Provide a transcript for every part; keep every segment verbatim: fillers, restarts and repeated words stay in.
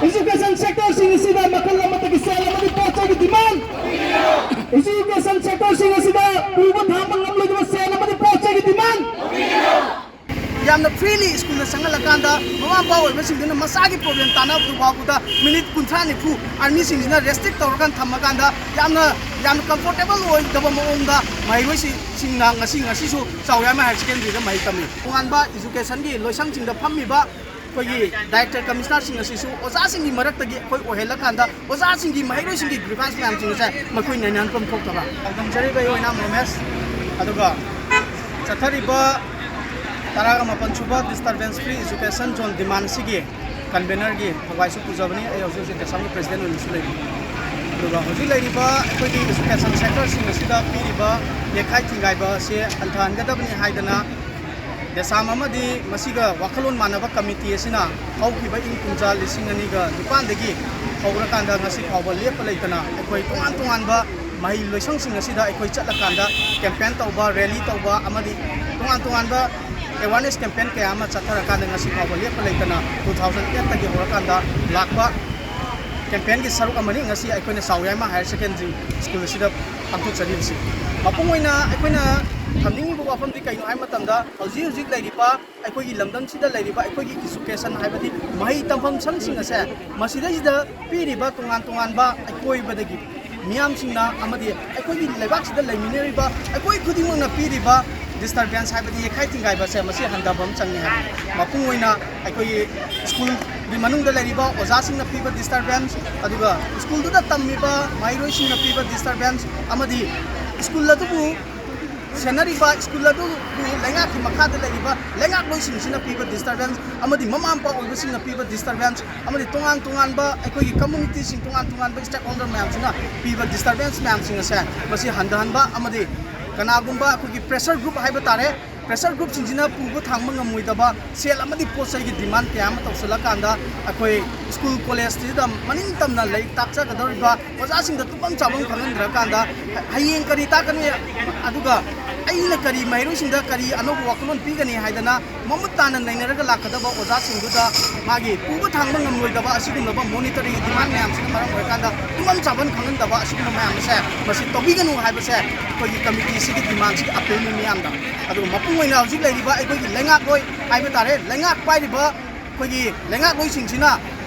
Education sectorꯁꯤꯡ ꯑꯁꯤꯗ ꯃꯈꯜ ꯑꯃꯠꯇꯒꯤ ꯁꯦꯜ ꯑꯃꯗꯤ ꯄꯣꯠ ꯆꯩꯒꯤ demand, education sectorꯁꯤꯡ ꯑꯁꯤꯗ ꯄꯨꯕ ꯊꯥꯡꯕ ꯉꯝꯂꯣꯏꯗꯕ ꯁꯦꯜ ꯑꯃꯗꯤ ꯄꯣꯠ ꯆꯩꯒꯤ demand꯫ ꯌꯥꯝꯅ freely ꯁ꯭ꯀꯨꯜꯗ ꯆꯪꯍꯜꯂꯀꯥꯟꯗ ꯃꯃꯥ ꯃꯄꯥ ꯑꯣꯏꯕꯁꯤꯡꯗꯨꯅ ꯃꯆꯥꯒꯤ problem ꯇꯥꯟꯅꯕꯗꯨ ꯐꯥꯎꯕꯗ minute ꯀꯨꯟꯊ꯭ꯔꯥ ꯅꯤꯐꯨ armyꯁꯤꯡꯁꯤꯅ restrict ꯇꯧꯔꯀꯥꯟꯗ ꯊꯝꯃꯀꯥꯟꯗ ꯌꯥꯝꯅ ꯌꯥꯝꯅ comfortable ꯑꯣꯏꯗꯕ ꯃꯑꯣꯡꯗ ꯃꯍꯩꯔꯣꯏꯁꯤꯡꯅ ꯉꯁꯤ ꯉꯁꯤꯁꯨ ꯆꯥꯎꯌꯥꯏꯃ higher secondaryꯗ ꯃꯍꯩ ꯇꯝꯃꯤ꯫ ꯇꯣꯉꯥꯟꯕ educationꯒꯤ ꯂꯣꯏꯁꯪꯁꯤꯡꯗ ꯐꯝꯃꯤꯕ ꯑꯩꯈꯣꯏꯒꯤ director commissionerꯁꯤꯡ ꯑꯁꯤꯁꯨ ꯑꯣꯖꯥꯁꯤꯡꯒꯤ ꯃꯔꯛꯇꯒꯤ ꯑꯩꯈꯣꯏ ꯑꯣꯏꯍꯜꯂꯀꯥꯟꯗ ꯑꯣꯖꯥꯁꯤꯡꯒꯤ ꯃꯍꯩꯔꯣꯏꯁꯤꯡꯒꯤ grievance ꯃꯌꯥꯝꯁꯤꯡ ꯑꯁꯦ ꯃꯈꯣꯏ ꯅꯩꯅꯍꯟꯐꯝ ꯊꯣꯛꯇꯕ꯫ ꯄꯥꯎꯗꯝꯖꯔꯤꯕ ꯑꯩ ꯑꯣꯏꯅꯥꯝ ꯔꯣꯃꯦꯁ, ꯑꯗꯨꯒ ꯆꯠꯊꯔꯤꯕ ꯇꯔꯥꯒ ꯃꯥꯄꯟ ꯁꯨꯕ disturbance free education zone demand ꯑꯁꯤꯒꯤ convenerꯒꯤ ꯊꯧꯒꯥꯏꯁꯨ ꯄꯨꯖꯕꯅꯤ꯫ ꯑꯩ ꯍꯧꯖꯤꯛ ꯍꯧꯖꯤꯛ ꯗꯦꯁꯥꯝꯒꯤ president ꯑꯣꯏꯅꯁꯨ ꯂꯩꯔꯤ꯫ ꯑꯗꯨꯒ ꯍꯧꯖꯤꯛ ꯂꯩꯔꯤꯕ ꯑꯩꯈꯣꯏꯒꯤ education sectorꯁꯤꯡ ꯑꯁꯤꯗ ꯄꯤꯔꯤꯕ ꯌꯩꯈꯥꯏ ꯊꯤꯡꯒꯥꯏꯕ ꯑꯁꯤ ꯍꯟꯊꯍꯟꯒꯗꯕꯅꯤ ꯍꯥꯏꯗꯅ ꯗꯦꯁꯥꯝ ꯑꯃꯗꯤ ꯃꯁꯤꯒ ꯋꯥꯈꯜꯂꯣꯟ ꯃꯥꯟꯅꯕ committee ꯑꯁꯤꯅ ꯍꯧꯈꯤꯕ ꯏꯪ ꯀꯨꯝꯖꯥ ꯂꯤꯁꯤꯡ ꯑꯅꯤꯒ ꯅꯤꯄꯥꯟꯗꯒꯤ ꯍꯧꯔꯀꯥꯟꯗ ꯉꯁꯤ ꯐꯥꯎꯕ ꯂꯦꯞꯄ ꯂꯩꯇꯅ ꯑꯩꯈꯣꯏ ꯇꯣꯉꯥꯟ ꯇꯣꯉꯥꯟꯕ ꯃꯍꯩ ꯂꯣꯏꯁꯪꯁꯤꯡ ꯑꯁꯤꯗ ꯑꯩꯈꯣꯏ ꯆꯠꯂꯀꯥꯟꯗ campaign ꯇꯧꯕ, rally ꯇꯧꯕ ꯑꯃꯗꯤ ꯇꯣꯉꯥꯟ ꯇꯣꯉꯥꯟꯕ awareness campaign ꯀꯌꯥ ꯑꯃ ꯆꯠꯊꯔꯀꯥꯟꯗ ꯉꯁꯤ ꯐꯥꯎꯕ ꯂꯦꯞꯄ ꯂꯩꯇꯅ two thousand eightꯇꯒꯤ ꯍꯧꯔꯀꯥꯟꯗ ꯂꯥꯛꯄ campaignꯒꯤ ꯁꯔꯨꯛ ꯑꯃꯅꯤ ꯉꯁꯤ ꯑꯩꯈꯣꯏꯅ ꯆꯥꯎꯌꯥꯏꯃ higher secondary school ꯑꯁꯤꯗ ꯄꯥꯡꯊꯣꯛꯆꯔꯤꯕꯁꯤ꯫ ꯃꯄꯨꯡ ꯑꯣꯏꯅ ꯑꯩꯈꯣꯏꯅ ꯊꯝꯅꯤꯡꯉꯤꯕ ꯋꯥꯐꯝꯗꯤ ꯀꯩꯅꯣ ꯍꯥꯏꯕ ꯃꯇꯝꯗ, ꯍꯧꯖꯤꯛ ꯍꯧꯖꯤꯛ ꯂꯩꯔꯤꯕ ꯑꯩꯈꯣꯏꯒꯤ ꯂꯝꯗꯝꯁꯤꯗ ꯂꯩꯔꯤꯕ ꯑꯩꯈꯣꯏꯒꯤ education ꯍꯥꯏꯕꯗꯤ ꯃꯍꯩ ꯇꯝꯐꯝ ꯁꯪꯁꯤꯡ ꯑꯁꯦ ꯃꯁꯤꯗꯩꯁꯤꯗ ꯄꯤꯔꯤꯕ ꯇꯣꯉꯥꯟ ꯇꯣꯉꯥꯟꯕ ꯑꯀꯣꯏꯕꯗꯒꯤ ꯃꯤꯌꯥꯝꯁꯤꯡꯅ ꯑꯃꯗꯤ ꯑꯩꯈꯣꯏꯒꯤ ꯂꯩꯕꯥꯛꯁꯤꯗ ꯂꯩꯃꯤꯟꯅꯔꯤꯕ ꯑꯩꯈꯣꯏ ꯈꯨꯗꯤꯡꯃꯛꯅ ꯄꯤꯔꯤꯕ disturbance ꯍꯥꯏꯕꯗꯤ ꯌꯩꯈꯥꯏ ꯊꯤꯡꯒꯥꯏꯕ ꯑꯁꯦ ꯃꯁꯤ ꯍꯟꯊꯕ ꯑꯃ ꯆꯪꯉꯤ ꯍꯥꯏꯕꯅꯤ꯫ ꯃꯄꯨꯡ ꯑꯣꯏꯅ ꯑꯩꯈꯣꯏꯒꯤ schoolꯒꯤ ꯃꯅꯨꯡꯗ ꯂꯩꯔꯤꯕ ꯑꯣꯖꯥꯁꯤꯡꯅ ꯄꯤꯕ disturbance, ꯑꯗꯨꯒ schoolꯗꯨꯗ ꯇꯝꯃꯤꯕ ꯃꯍꯩꯔꯣꯏꯁꯤꯡꯅ ꯄꯤꯕ disturbance, ꯑꯃꯗꯤ school ꯑꯗꯨꯕꯨ ꯁꯦꯟꯅꯔꯤꯕ school ꯑꯗꯨꯕꯨ ꯂꯩꯉꯥꯛꯀꯤ ꯃꯈꯥꯗ ꯂꯩꯔꯤꯕ ꯂꯩꯉꯥꯛꯂꯣꯏꯁꯤꯡꯁꯤꯅ ꯄꯤꯕ disturbance, ꯑꯃꯗꯤ ꯃꯃꯥ ꯃꯄꯥ ꯑꯣꯏꯕꯁꯤꯡꯅ ꯄꯤꯕ disturbance, ꯑꯃꯗꯤ ꯇꯣꯉꯥꯟ ꯇꯣꯉꯥꯟꯕ ꯑꯩꯈꯣꯏꯒꯤ communityꯁꯤꯡ, ꯇꯣꯉꯥꯟ ꯇꯣꯉꯥꯟꯕ stakeholder ꯃꯌꯥꯝꯁꯤꯅ ꯄꯤꯕ disturbance ꯃꯌꯥꯝꯁꯤꯡ ꯑꯁꯦ ꯃꯁꯤ ꯍꯟꯊꯍꯟꯕ, ꯑꯃꯗꯤ ꯀꯅꯥꯒꯨꯝꯕ ꯑꯩꯈꯣꯏꯒꯤ pressure group ꯍꯥꯏꯕ ꯇꯥꯔꯦ, pressure groupꯁꯤꯡꯁꯤꯅ ꯄꯨꯕ ꯊꯥꯡꯕ ꯉꯝꯃꯣꯏꯗꯕ ꯁꯦꯜ ꯑꯃꯗꯤ ꯄꯣꯠ ꯆꯩꯒꯤ demand ꯀꯌꯥ ꯑꯃ ꯇꯧꯁꯤꯜꯂꯀꯥꯟꯗ ꯑꯩꯈꯣꯏ school collegeꯁꯤꯗ ꯃꯅꯤꯡ ꯇꯝꯅ ꯂꯥꯏꯔꯤꯛ ꯇꯥꯛꯆꯒꯗꯧꯔꯤꯕ ꯑꯣꯖꯥꯁꯤꯡꯗ ꯇꯨꯝꯐꯝ ꯆꯥꯐꯝ ꯈꯪꯍꯟꯗ꯭ꯔꯀꯥꯟꯗ ꯍꯌꯦꯡ ꯀꯔꯤ ꯇꯥꯛꯀꯅꯤ, ꯑꯗꯨꯒ ꯑꯩꯅ ꯀꯔꯤ ꯃꯍꯩꯔꯣꯏꯁꯤꯡꯗ ꯀꯔꯤ ꯑꯅꯧꯕ ꯋꯥꯈꯜꯂꯣꯟ ꯄꯤꯒꯅꯤ ꯍꯥꯏꯗꯅ ꯃꯃꯨꯠ ꯇꯥꯅ ꯅꯩꯅꯔꯒ ꯂꯥꯛꯀꯗꯕ ꯑꯣꯖꯥꯁꯤꯡꯗꯨꯗ ꯃꯥꯒꯤ ꯄꯨꯕ ꯊꯥꯡꯕ ꯉꯝꯂꯣꯏꯗꯕ ꯑꯁꯤꯒꯨꯝꯂꯕ ꯃꯣꯅꯤꯇꯔꯤꯒꯤ ꯗꯤꯃꯥꯟ ꯃꯌꯥꯝꯁꯤꯅ ꯃꯔꯝ ꯑꯣꯏꯔꯀꯥꯟꯗ ꯇꯨꯝꯐꯝ ꯆꯥꯐꯝ ꯈꯪꯍꯟꯗꯕ ꯑꯁꯤꯒꯨꯝꯕ ꯃꯌꯥꯝ ꯑꯁꯦ ꯃꯁꯤ ꯇꯧꯕꯤꯒꯅꯨ ꯍꯥꯏꯕꯁꯦ ꯑꯩꯈꯣꯏꯒꯤ ꯀꯃꯤꯇꯤꯁꯤꯒꯤ ꯗꯤꯃꯥꯟꯁꯤꯒꯤ ꯑꯄꯤꯜꯅꯤ ꯃꯤꯌꯥꯝꯗ꯫ ꯑꯗꯨꯒ ꯃꯄꯨꯡ ꯑꯣꯏꯅ ꯍꯧꯖꯤꯛ ꯂꯩꯔꯤꯕ ꯑꯩꯈꯣꯏꯒꯤ ꯂꯩꯉꯥꯛꯂꯣꯏ ꯍꯥꯏꯕ ꯇꯥꯔꯦ, ꯂꯩꯉꯥꯛ ꯄꯥꯏꯔꯤꯕ ꯑꯩꯈꯣꯏꯒꯤ ꯂꯩꯉꯥꯛꯂꯣꯏꯁꯤꯡꯁꯤꯅ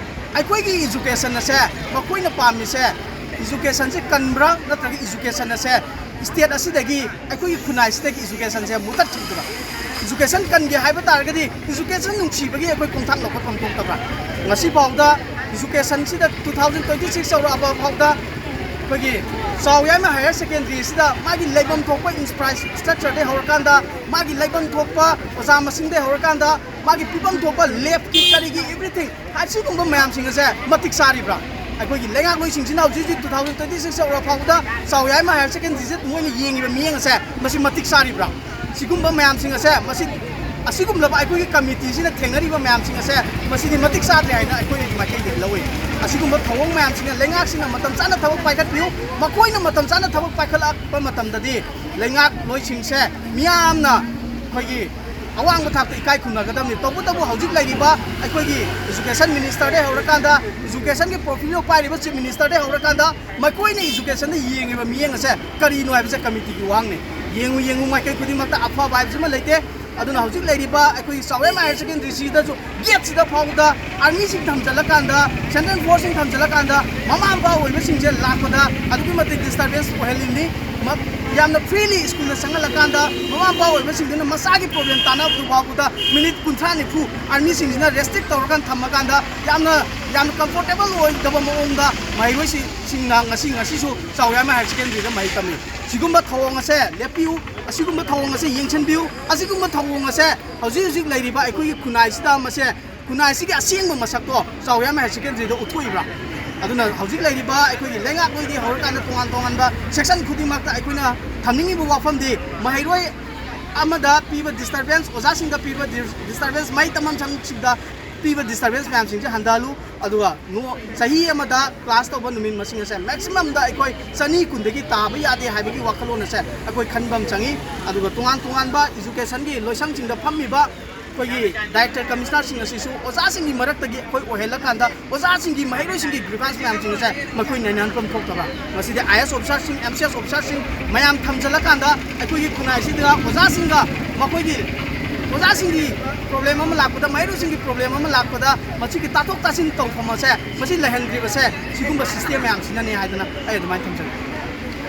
ꯑꯩꯈꯣꯏꯒꯤ ꯏꯖꯨꯀꯦꯁꯟ ꯑꯁꯦ ꯃꯈꯣꯏꯅ ꯄꯥꯝꯃꯤꯁꯦ, ꯏꯖꯨꯀꯦꯁꯟꯁꯦ ꯀꯟꯕ꯭ꯔꯥ ꯅꯠꯇ꯭ꯔꯒ ꯏꯖꯨꯀꯦꯁꯟ ꯑꯁꯦ ꯁ꯭ꯇꯦꯠ ꯑꯁꯤꯗꯒꯤ, ꯑꯩꯈꯣꯏꯒꯤ ꯈꯨꯟꯅꯥꯏꯁꯤꯗꯒꯤ ꯏꯖꯨꯀꯦꯁꯟꯁꯦ ꯃꯨꯊꯠꯈꯤꯕꯗꯨꯅ? ꯏꯖꯨꯀꯦꯁꯟ ꯀꯟꯒꯦ ꯍꯥꯏꯕ ꯇꯥꯔꯒꯗꯤ ꯏꯖꯨꯀꯦꯁꯟ ꯅꯨꯡꯁꯤꯕꯒꯤ ꯑꯩꯈꯣꯏ ꯈꯣꯡꯊꯥꯡ ꯂꯧꯈꯠꯐꯝ ꯊꯣꯛꯇꯕ꯭ꯔꯥ? ꯉꯁꯤ ꯐꯥꯎꯗ ꯏꯖꯨꯀꯦꯁꯟꯁꯤꯗ two thousand twenty six ꯌꯧꯔꯛꯑꯕ ꯐꯥꯎꯗ ꯑꯩꯈꯣꯏꯒꯤ ꯆꯥꯎꯌꯥꯏꯃ ꯍꯥꯌꯔ ꯁꯦꯀꯦꯟꯗꯔꯤꯁꯤꯗ ꯃꯥꯒꯤ ꯂꯩꯐꯝ ꯊꯣꯛꯄ ꯏꯟꯐ꯭ꯔꯥꯁ꯭ꯇ꯭ꯔꯛꯆꯔꯗꯩ ꯍꯧꯔꯀꯥꯟꯗ, ꯃꯥꯒꯤ ꯂꯩꯐꯝ ꯊꯣꯛꯄ ꯑꯣꯖꯥ ꯃꯁꯤꯡꯗꯩ ꯍꯧꯔꯀꯥꯟꯗ, ꯃꯥꯒꯤ ꯄꯤꯐꯝ ꯊꯣꯛꯄ ꯂꯦꯞꯀꯤ ꯀꯔꯤꯒꯤ everything ꯑꯁꯤꯒꯨꯝꯕ ꯃꯌꯥꯝꯁꯤꯡ ꯑꯁꯦ ꯃꯇꯤꯛ ꯆꯥꯔꯤꯕ꯭ꯔꯥ? ꯑꯩꯈꯣꯏꯒꯤ ꯂꯩꯉꯥꯛꯂꯣꯏꯁꯤꯡꯁꯤꯅ ꯍꯧꯖꯤꯛ ꯍꯧꯖꯤꯛ two thousand twenty six ꯌꯧꯔ ꯐꯥꯎꯕꯗ ꯆꯥꯎꯌꯥꯏꯃ ꯍꯥꯌꯔ ꯁꯦꯀꯦꯟꯗꯔꯤꯁꯦ ꯃꯣꯏꯅ ꯌꯦꯡꯉꯤꯕ ꯃꯤꯠꯌꯦꯡ ꯑꯁꯦ ꯃꯁꯤ ꯃꯇꯤꯛ ꯆꯥꯔꯤꯕ꯭ꯔꯥ? ꯁꯤꯒꯨꯝꯕ ꯃꯌꯥꯝꯁꯤꯡ ꯑꯁꯦ ꯃꯁꯤ, ꯑꯁꯤꯒꯨꯝꯂꯕ ꯑꯩꯈꯣꯏꯒꯤ ꯀꯃꯤꯇꯤꯁꯤꯅ ꯊꯦꯡꯅꯔꯤꯕ ꯃꯌꯥꯝꯁꯤꯡ ꯑꯁꯦ ꯃꯁꯤꯗꯤ ꯃꯇꯤꯛ ꯆꯥꯗ꯭ꯔꯦ ꯍꯥꯏꯅ ꯑꯩꯈꯣꯏꯒꯤ ꯃꯥꯏꯀꯩꯗꯒꯤ ꯂꯧꯏ꯫ ꯑꯁꯤꯒꯨꯝꯕ ꯊꯧꯑꯣꯡ ꯃꯌꯥꯝꯁꯤꯅ ꯂꯩꯉꯥꯛꯁꯤꯡꯅ ꯃꯇꯝ ꯆꯥꯅ ꯊꯕꯛ ꯄꯥꯏꯈꯠꯄꯤꯌꯨ꯫ ꯃꯈꯣꯏꯅ ꯃꯇꯝ ꯆꯥꯅ ꯊꯕꯛ ꯄꯥꯏꯈꯠꯂꯛꯄ ꯃꯇꯝꯗꯗꯤ ꯂꯩꯉꯥꯛꯂꯣꯏꯁꯤꯡꯁꯦ ꯃꯤꯌꯥꯝꯅ ꯑꯩꯈꯣꯏꯒꯤ ꯑꯋꯥꯡꯕ ꯊꯥꯛꯇ ꯏꯀꯥꯏ ꯈꯨꯝꯅꯒꯗꯕꯅꯤ꯫ ꯇꯧꯕꯇꯕꯨ ꯍꯧꯖꯤꯛ ꯂꯩꯔꯤꯕ ꯑꯩꯈꯣꯏꯒꯤ ꯏꯖꯨꯀꯦꯁꯟ ꯃꯤꯅꯤꯁꯇꯔꯗꯩ ꯍꯧꯔꯀꯥꯟꯗ, ꯏꯖꯨꯀꯦꯁꯟꯒꯤ ꯄꯣꯔꯠꯐꯣꯂꯤꯑꯣ ꯄꯥꯏꯔꯤꯕ ꯆꯤꯐ ꯃꯤꯅꯤꯁꯇꯔꯗꯩ ꯍꯧꯔꯀꯥꯟꯗ ꯃꯈꯣꯏꯅ ꯏꯖꯨꯀꯦꯁꯟꯗ ꯌꯦꯡꯉꯤꯕ ꯃꯤꯠꯌꯦꯡ ꯑꯁꯦ ꯀꯔꯤꯅꯣ ꯍꯥꯏꯕꯁꯦ ꯀꯃꯤꯇꯤꯒꯤ ꯋꯥꯍꯪꯅꯤ꯫ ꯌꯦꯡꯉꯨ ꯌꯦꯡꯉꯨ ꯃꯥꯏꯀꯩ ꯈꯨꯗꯤꯡꯃꯛꯇ ꯑꯐꯕ ꯍꯥꯏꯕꯁꯤꯃ ꯂꯩꯇꯦ꯫ ꯑꯗꯨꯅ ꯍꯧꯖꯤꯛ ꯂꯩꯔꯤꯕ ꯑꯩꯈꯣꯏꯒꯤ ꯆꯥꯎꯌꯥꯏꯃ ꯍꯥꯌꯔ ꯁꯦꯀꯦꯟꯗꯔꯤꯁꯤꯗꯁꯨ ꯒꯦꯠꯁꯤꯗ ꯐꯥꯎꯕꯗ ꯑꯥꯔꯃꯤꯁꯤꯡ ꯊꯝꯖꯤꯜꯂꯀꯥꯟꯗ, ꯁꯦꯟꯇ꯭ꯔꯦꯜ ꯐꯣꯔꯁꯁꯤꯡ ꯊꯝꯖꯤꯜꯂꯀꯥꯟꯗ ꯃꯃꯥ ꯃꯄꯥ ꯑꯣꯏꯕꯁꯤꯡꯁꯦ ꯂꯥꯛꯄꯗ ꯑꯗꯨꯛꯀꯤ ꯃꯇꯤꯛ ꯗꯤꯁꯇꯔꯕꯦꯟꯁ ꯑꯣꯏꯍꯜꯂꯤꯕꯅꯤ꯫ ꯃ-, ꯌꯥꯝꯅ ꯐ꯭ꯔꯤꯂꯤ ꯁ꯭ꯀꯨꯜꯗ ꯆꯪꯍꯜꯂꯀꯥꯟꯗ ꯃꯃꯥ ꯃꯄꯥ ꯑꯣꯏꯕꯁꯤꯡꯗꯨꯅ ꯃꯆꯥꯒꯤ ꯄ꯭ꯔꯣꯕ꯭ꯂꯦꯝ ꯇꯥꯟꯅꯕꯗꯨ ꯐꯥꯎꯕꯗ ꯃꯤꯅꯤꯠ ꯀꯨꯟꯊ꯭ꯔꯥ ꯅꯤꯐꯨ ꯑꯥꯔꯃꯤꯁꯤꯡꯁꯤꯅ ꯔꯦꯁꯇ꯭ꯔꯤꯛ ꯇꯧꯔꯀꯥꯟꯗ ꯊꯝꯃꯀꯥꯟꯗ ꯌꯥꯝꯅ, ꯌꯥꯝꯅ ꯀꯝꯐꯣꯔꯇꯦꯕꯜ ꯑꯣꯏꯗꯕ ꯃꯑꯣꯡꯗ ꯃꯍꯩꯔꯣꯏꯁꯤꯡꯅ ꯉꯁꯤ, ꯉꯁꯤꯁꯨ ꯆꯥꯎꯌꯥꯏꯃ ꯍꯥꯌꯔ ꯁꯦꯀꯦꯟꯗꯔꯤꯗ ꯃꯍꯩ ꯇꯝꯃꯤ꯫ ꯁꯤꯒꯨꯝꯕ ꯊꯧꯑꯣꯡ ꯑꯁꯦ ꯂꯦꯞꯄꯤꯌꯨ꯫ ꯑꯁꯤꯒꯨꯝꯕ ꯊꯧꯑꯣꯡ ꯑꯁꯦ ꯌꯦꯡꯁꯤꯟꯕꯤꯌꯨ꯫ ꯑꯁꯤꯒꯨꯝꯕ ꯊꯧꯑꯣꯡ ꯑꯁꯦ ꯍꯧꯖꯤꯛ ꯍꯧꯖꯤꯛ ꯂꯩꯔꯤꯕ ꯑꯩꯈꯣꯏꯒꯤ ꯈꯨꯟꯅꯥꯏꯁꯤꯗ ꯃꯁꯦ, ꯈꯨꯟꯅꯥꯏꯁꯤꯒꯤ ꯑꯁꯦꯡꯕ ꯃꯁꯛꯇꯣ ꯆꯥꯎꯌꯥꯏꯃ ꯍꯥꯌꯔ ꯁꯦꯀꯦꯟꯗꯔꯤꯗ ꯎꯠꯊꯣꯛꯏꯕ꯭ꯔꯥ? ꯑꯗꯨꯅ ꯍꯧꯖꯤꯛ ꯂꯩꯔꯤꯕ ꯑꯩꯈꯣꯏꯒꯤ ꯂꯩꯉꯥꯛꯂꯣꯏꯗꯒꯤ ꯍꯧꯔꯀꯥꯟꯗ ꯇꯣꯉꯥꯟ ꯇꯣꯉꯥꯟꯕ ꯁꯦꯛꯁꯟ ꯈꯨꯗꯤꯡꯃꯛꯇ ꯑꯩꯈꯣꯏꯅ ꯊꯝꯅꯤꯡꯉꯤꯕ ꯋꯥꯐꯝꯗꯤ ꯃꯍꯩꯔꯣꯏ ꯑꯃꯗ ꯄꯤꯕ ꯗꯤꯁꯇꯔꯕꯦꯟꯁ, ꯑꯣꯖꯥꯁꯤꯡꯗ ꯄꯤꯕ ꯗꯤꯁꯇꯔꯕꯦꯟꯁ, ꯃꯍꯩ ꯇꯝꯐꯝ ꯁꯪꯁꯤꯡꯗ ꯄꯤꯕ ꯗꯤꯁꯇꯔꯕꯦꯟꯁ ꯃꯌꯥꯝꯁꯤꯡꯁꯦ ꯍꯟꯊꯍꯜꯂꯨ꯫ ꯑꯗꯨꯒ ꯅꯣ- ꯆꯍꯤ ꯑꯃꯗ ꯀ꯭ꯂꯥꯁ ꯇꯧꯕ ꯅꯨꯃꯤꯠ ꯃꯁꯤꯡ ꯑꯁꯦ ꯃꯦꯛꯁꯤꯃꯝꯗ ꯑꯩꯈꯣꯏ ꯆꯅꯤ ꯀꯨꯟꯗꯒꯤ ꯇꯥꯕ ꯌꯥꯗꯦ ꯍꯥꯏꯕꯒꯤ ꯋꯥꯈꯜꯂꯣꯟ ꯑꯁꯦ ꯑꯩꯈꯣꯏ ꯈꯟꯕ ꯑꯃ ꯆꯪꯉꯤ꯫ ꯑꯗꯨꯒ ꯇꯣꯉꯥꯟ ꯇꯣꯉꯥꯟꯕ ꯏꯖꯨꯀꯦꯁꯟꯒꯤ ꯂꯣꯏꯁꯪꯁꯤꯡꯗ ꯐꯝꯃꯤꯕ ꯑꯩꯈꯣꯏꯒꯤ ꯗꯥꯏꯔꯦꯛꯇꯔ ꯀꯃꯤꯁꯅꯔꯁꯤꯡ ꯑꯁꯤꯁꯨ ꯑꯣꯖꯥꯁꯤꯡꯒꯤ ꯃꯔꯛꯇꯒꯤ ꯑꯩꯈꯣꯏ ꯑꯣꯏꯍꯜꯂꯀꯥꯟꯗ ꯑꯣꯖꯥꯁꯤꯡꯒꯤ ꯃꯍꯩꯔꯣꯏꯁꯤꯡꯒꯤ ꯒ꯭ꯔꯤꯚꯥꯟꯁ ꯃꯌꯥꯝꯁꯤꯡ ꯑꯁꯦ ꯃꯈꯣꯏ ꯅꯩꯅꯍꯟꯐꯝ ꯊꯣꯛꯇꯕ, ꯃꯁꯤꯗꯤ ꯑꯥꯏ ꯑꯦꯁ ꯑꯣꯐꯤꯁꯥꯔꯁꯤꯡ, ꯑꯦꯝ ꯁꯤ ꯑꯦꯁ ꯑꯣꯐꯤꯁꯥꯔꯁꯤꯡ ꯃꯌꯥꯝ ꯊꯝꯖꯤꯜꯂꯀꯥꯟꯗ ꯑꯩꯈꯣꯏꯒꯤ ꯈꯨꯟꯅꯥꯏꯁꯤꯗ ꯑꯣꯖꯥꯁꯤꯡꯒ ꯃꯈꯣꯏꯒꯤ ꯑꯣꯖꯥꯁꯤꯡꯒꯤ ꯄ꯭ꯔꯣꯕ꯭ꯂꯦꯝ ꯑꯃ ꯂꯥꯛꯄꯗ, ꯃꯍꯩꯔꯣꯏꯁꯤꯡꯒꯤ ꯄ꯭ꯔꯣꯕ꯭ꯂꯦꯝ ꯑꯃ ꯂꯥꯛꯄꯗ ꯃꯁꯤꯒꯤ ꯇꯥꯊꯣꯛ ꯇꯥꯁꯤꯟ ꯇꯧꯐꯝ ꯑꯁꯦ ꯃꯁꯤ ꯂꯩꯍꯟꯗ꯭ꯔꯤꯕꯁꯦ ꯁꯤꯒꯨꯝꯕ ꯁꯤꯁꯇꯦꯝ ꯃꯌꯥꯝꯁꯤꯅꯅꯦ ꯍꯥꯏꯗꯅ ꯑꯩ ꯑꯗꯨꯃꯥꯏꯅ ꯊꯝꯖꯒꯦ꯫